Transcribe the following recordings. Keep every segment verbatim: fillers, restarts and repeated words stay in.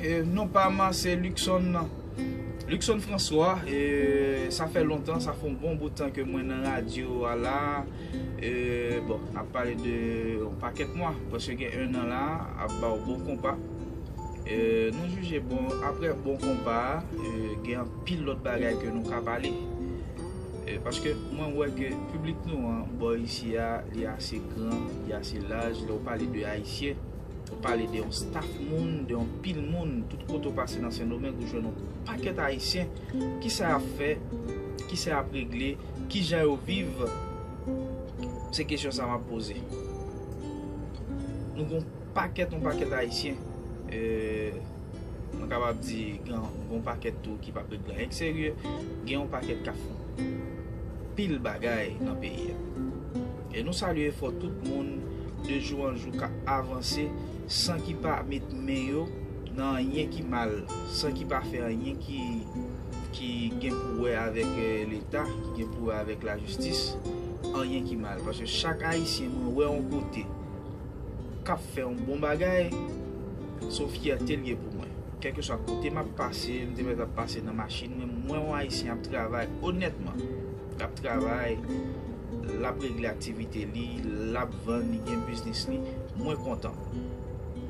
E, non pa m se Luckson. Luckson François, e, sa fè lontan, sa fè yon bon bout tan ke mwen nan radyo a la. E, bon, n ap pale de yon pakèt mwa, prèske gen en an la, ap ba w bon konpa. E, nou jije, bon, apre bon konpa a, e, gen anpil lòt bagay ke nou ka pale. E, paske mwen wè ke piblik nou an, bò isi a, li ase gran, li ase laj, lè w pale de Ayisyen, ou pale de yon staff moun, de yon pil moun, tout kote w pase nan Sendomeng, ou jwenn yon pakèt Ayisyen. Kisa y ap fè? Kisa y ap regle? Kijan yo viv? Se kesyon sa m ap poze. Nou gon pakèt, yon pakèt Ayisyen. E, mwen kapab di, gen yon pakèt tou ki p ap regle anyen k serye. Gen yon pakèt k ap fè pil bagay nan peyi a. E nou salye efò tout moun de jou an jou k ap avanse san ki pa met men yo nan anyen ki mal, san ki pa fè anyen ki, ki gen pou wè avèk, e, Leta, ki gen pou wè avèk lajistis, anyen ki mal. Paske chak Ayisyen mwen wè yon kote k ap fè yon bon bagay, se yon fyète l ye pou mwen. Kèlkeswa kote m ap pase, m te mèt ap pase nan machin mwen, m wè yon Ayisyen ap travay onètman, l ap travay, l ap regle aktivite li, l ap vann, li gen biznis li, mwen kontan.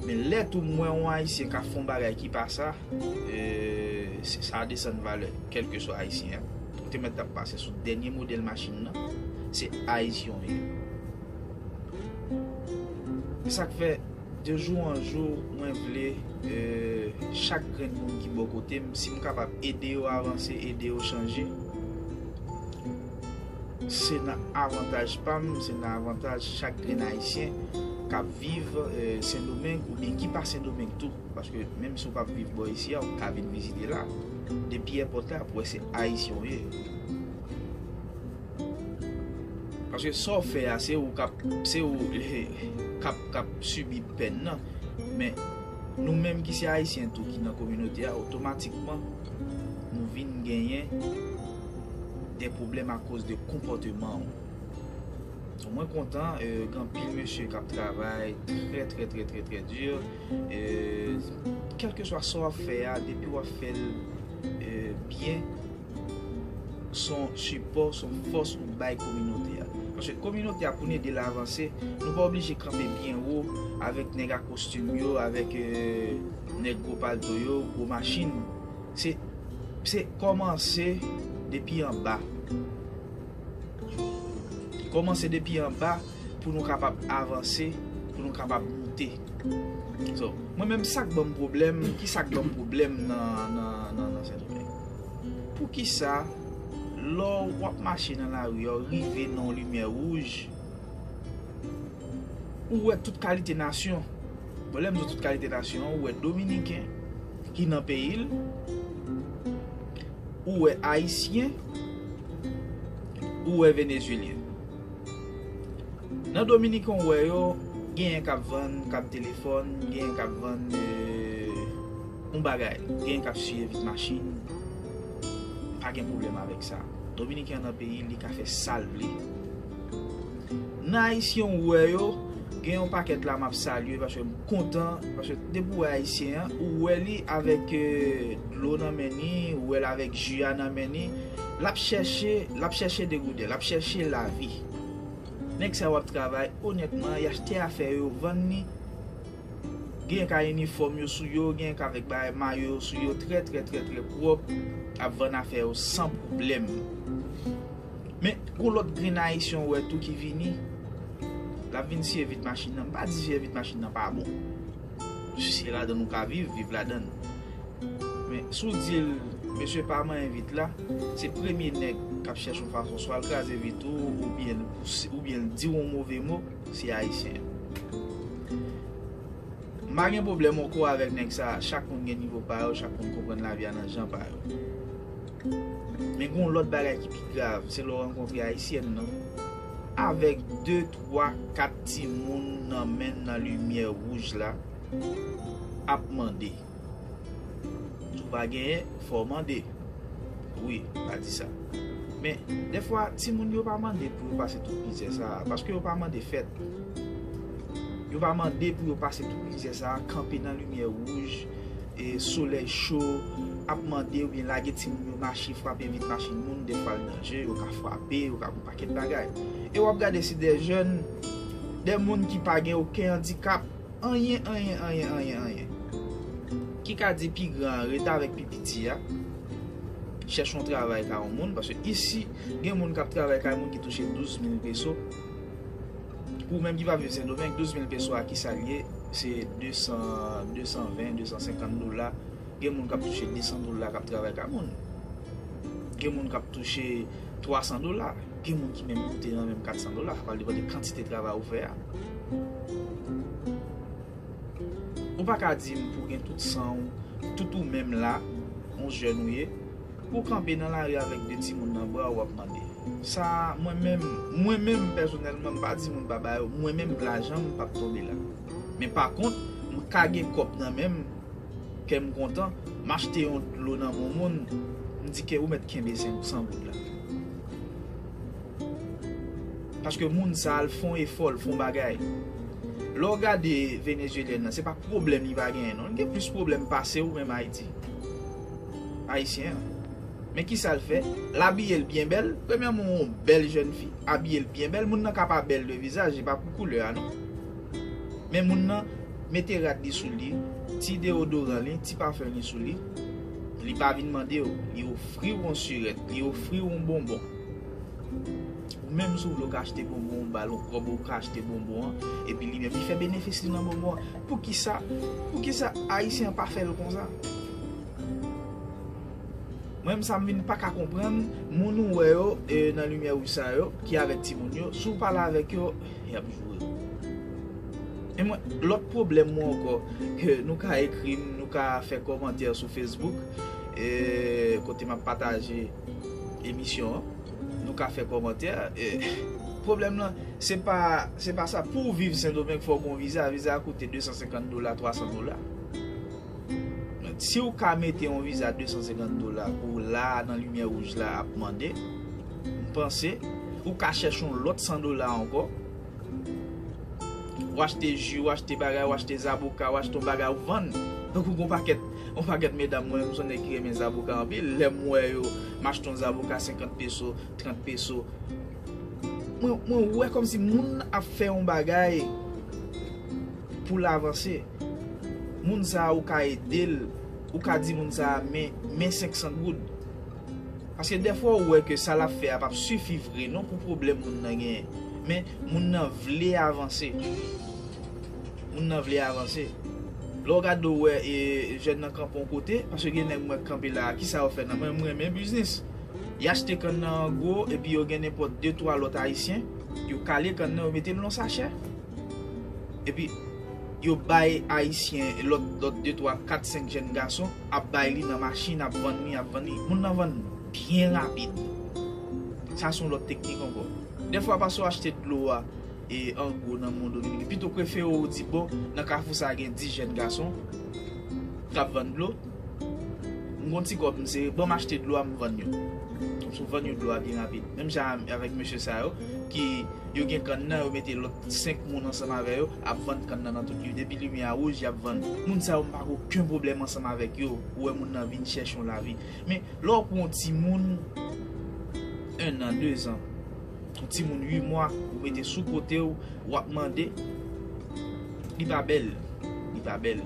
Men lè tou m wè yon Ayisyen k ap fè yon bagay ki pa sa, e, se, sa desann valè, kèlkeswa Ayisyen an. Ou te mèt ap pase sou dènye modèl machin nan, se Ayisyen w ye. Se sa k fè, de jou an jou, mwen vle, e, chak grenn moun ki bò kote m, si m kapab ede yo avanse, ede yo chanje, se nan avantaj pa m, se nan avantaj chak grenn Ayisyen k ap viv, e, Sendomeng oubyen ki pa Sendomeng tou. Paske menm si w p ap viv bò isi a, ou ka vin vizite la. Depi èpòt la, pou wè se Ayisyen w ye. Paske sa w fè a, se ou k ap, se ou k ap, k ap sibi pèn nan. Men nou menm ki se Ayisyen tou ki nan kominote a, otomatikman, nou vin genyen de pwoblèm akoz de konpòteman w. So, mwen kontan, e, gen anpil mesye k ap travay trè, trè, trè, trè, trè di. E, kèlkeswa sa w ap fè a, depi w ap fè l, e, byen, s on sipò, s on fòs ou bay kominote a. Paske kominote a, pou n ede l avanse, nou pa oblije kanpe byen wo avèk nèg a kostim yo, avèk, e, nèg gwo palto yo, gwo machin. Se, se kòmanse depi anba. Kòmanse depi anba pou nou kapab avanse, pou nou kapab moute. So, mwen menm, sa k ban m pwoblèm, ki sa k ban m pwoblèm nan, nan, nan, nan Sendomeng? Poukisa, lè w ap mache nan lari a, w rive nan yon limyè wouj, ou wè tout kalite nasyon? Bon, lè m di w tout kalite nasyon, ou wè Dominiken ki nan peyi l, ou wè Ayisyen, ou wè Venezuelyen. Nan Dominiken, ou wè yo, genyen k ap vann kab telefòn, genyen k ap vann, e, yon bagay, genyen k ap siye vit machin. Pa gen pwoblèm avèk sa. Dominiken an nan peyi l, li ka fè sa l vle. Nan Ayisyen ou wè yo, gen yon pakèt la m ap salye paske m kontan, paske depi w wè Ayisyen an, ou wè li avèk, e, dlo nan men li, ou wè l avèk ji a nan men li, l ap chèche, l ap chèche degouden, l ap chèche lavi. Nèg sa yo ap travay onètman, y achte afè yo, vann li. Genyen k a inifòm yo sou yo, genyen k avèk bagay mayo yo sou yo, trè, trè, trè, trè pwòp, ap vann afè yo san pwoblèm. Men, gon lòt grenn Ayisyen ou wè tou ki vini, l ap vin siye vit machin nan. M pa di siye vit machin nan pa bon. Si se ladan l ou ka viv, viv ladan l. Men, si w di l, mesye pa manyen vit la, se premye nèg k ap chèche yon fason, swa l kraze vit ou, oubyen l pouse, oubyen l di w yon move mo, se Ayisyen an. M pa gen pwoblèm ankò avèk nèg sa a. Chak moun gen nivo pa yo, chak moun konprann lavi a nan jan pa yo. Men gen yon lòt bagay ki pi grav, se lè w rankontre Ayisyèn nan avèk de, twa, kat timoun nan men l nan limyè wouj la, ap mande. Si w pa genyen, fò w mande. Wi, pa di sa. Men, dèfwa, timoun yo pa mande pou yo pase tout mizè sa a, paske yo pa mande fèt. Yo pa mande pou yo pase tout mizè sa a, kanpe nan limyè wouj, e, solèy cho, ap mande oubyen lage timoun yo mache, frape vit machin moun, dèfwa l danje, yo ka frape, yo ka yon pakèt bagay. E w ap gade se de jèn, de moun ki pa gen okenn andikap, anyen, anyen, anyen, anyen, anyen. Ki ka di pi gran an ret avèk pi piti a, chèche yon travay ka yon moun, paske isi, gen moun k ap travay ka yon moun ki touche douz mil peso. Pou ou menm ki pa viv Sendomeng, douz mil peso a ki sa l ye? Se de san, de san ven, de san senkant dola. Gen moun k ap touche de san dola k ap travay ka moun. Gen moun k ap touche twa san dola. Gen moun ki menm moute nan menm kat san dola. Sa pral depann de kantite travay ou fè a. Ou pa ka di m pou gen tout san w, tout ou menm la, yon jèn ou ye, pou w kanpe nan lari avèk de timoun nan bra w ap mande. Sa, mwen menm, mwen menm pèsonèlman, m pa di moun pa ba yo, mwen menm lajan m p ap tonbe la. Men pa kont, m ka gen kòb nan men m, kè m kontan, m achte yon dlo nan bon moun, m di ke ou mèt kenbe senk san goud la. Paske moun sa a, l fè yon efò, l fè yon bagay. Lè w gade Venezuelyèn nan, se pa pwoblèm li pa genyen, non. Li gen plis pwoblèm pase ou menm Ayiti. Ayisyen an. Men kisa l fè? L abiye l byen bèl. Premyèman, yon bèl jèn fi, abiye l byen bèl. Moun nan ka pa bèl de vizaj, se pa pou koulè a, non. Men moun nan mete rad li sou li, ti deodoran li, ti pafen li sou li. Li pa vin mande w, li ofri w yon sirèt, li ofri w yon bonbon. Ou menm si w vle w ka achte bonbon, ou ba l yon kòb, ou ka achte bonbon an, epi li menm li fè benefis li nan bonbon an. Poukisa, poukisa Ayisyen an pa fè l konsa? Mwen menm sa m vin pa ka konprann, moun ou wè yo e, nan limyè wouj sa yo, ki avèk timoun yo, si w pale avèk yo, y ap joure w. E mwen, lòt pwoblèm mwen ankò, ke nou ka ekri m, nou ka fè kòmantè sou Facebook, e, kote m ap pataje emisyon an, nou ka fè kòmantè. E, pwoblèm lan, se pa, se pa sa. Pou w viv Sendomeng, fò w gen yon viza. Viza a koute de san senkant dola, twa san dola. Si w ka mete yon viza de san senkant dola pou w la a nan limyè wouj la ap mande, m panse ou ka chèche yon lòt san dola ankò. W achte ji, w achte bagay, w achte zaboka, w achte yon bagay, w vann. Tankou gon pakèt, yon pakèt medam, mwen menm se yon nèg ki renmen zaboka anpil. Lè m wè yo, m achte yon zaboka senkant peso, trant peso. Mwen, mwen wè kòmsi moun ap fè yon bagay pou l avanse. Moun sa a, ou ka ede l, ou ka di moun sa a, men, men senk san goud. Paske dèfwa ou wè ke sa l ap fè a p ap sifi vre non pou pwoblèm moun nan genyen. Men moun nan vle avanse. Moun nan vle avanse. Lè w gade w wè e, jèn nan kanpe yon kote, paske gen nèg m wè k kanpe la a, kisa yo fè nan men m renmen biznis. Y achte kann nan an gwo, epi yo gen nenpòt de twa lòt ayisyen, yo kale kann nan, yo mete l nan sachè. Epi, yo bay ayisyen, lòt, lòt de twa, kat, senk jèn gason, ap bay li nan machin, ap vann li, ap vann li. Moun nan vann byen rapid. Sa se yon lòt teknik ankò. Dèfwa, pase w achte dlo a, e, an gwo nan men yon Dominiken, pito prefere w di, bon, nan kafou sa a gen dis jèn gason k ap vann dlo. M gon ti kòb, m sere, ban m achte dlo a, m vann yo. Kòmsi w vann yo dlo a byen rapid. Menm jan avèk mesye sa yo, ki yo gen kann nan, yo mete lòt senk moun ansanm avè yo, ap vann kann nan nan tout li. Depi limyè a wouj, y ap vann. Moun sa yo, m pa gen okenn pwoblèm ansanm avèk yo. Ou wè moun nan vin chèche yon lavi. Men, lè w pran yon timoun, en an, de zan, yon timoun uit mwa, ou mete sou kote w, w ap mande, li pa bèl, li pa bèl.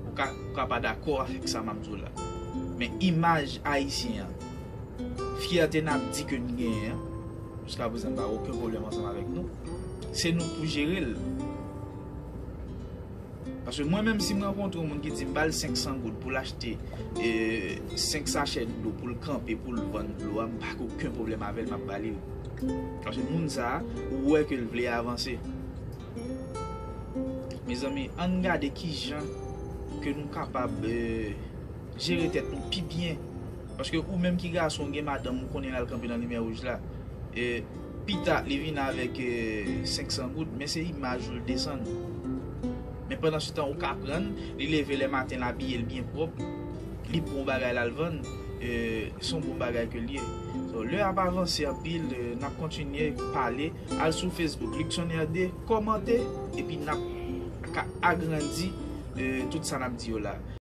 Ou ka, ou ka pa dakò avèk sa m ap di w la. Men imaj ayisyen an, fyète n ap di ke n genyen an, jiskaprezan n pa gen okenn pwoblèm ansanm avèk nou, se nou k pou jere l. Paske mwen menm, si m rankontre yon moun ki di m ba l senk san goud pou l achte, e, senk sachè dlo pou l kanpe, pou l vann dlo a, m pa gen okenn pwoblèm avè l, m ap ba li l. Paske moun sa a, ou wè ke l vle avanse. Mezanmi, ann gade kijan ke nou kapab, e, jere tèt nou pi byen. Paske ou menm ki gason, ou gen madanm, ou konnen l al kanpe nan limyè wouj la. E, pita, li vin avèk, e, senk san goud, men se imaj ou l desann. Men pandan se tan, ou ka pran l, li leve lè maten, l abiye l byen pwòp, li pran yon bagay l al vann, e, se yon bon bagay ke l ye. So, lè ap avanse anpil, e, n ap kontinye pale, al sou Facebook, Luckson R D, kòmante, epi n ap ka agrandi, e, tout sa n ap di yo la.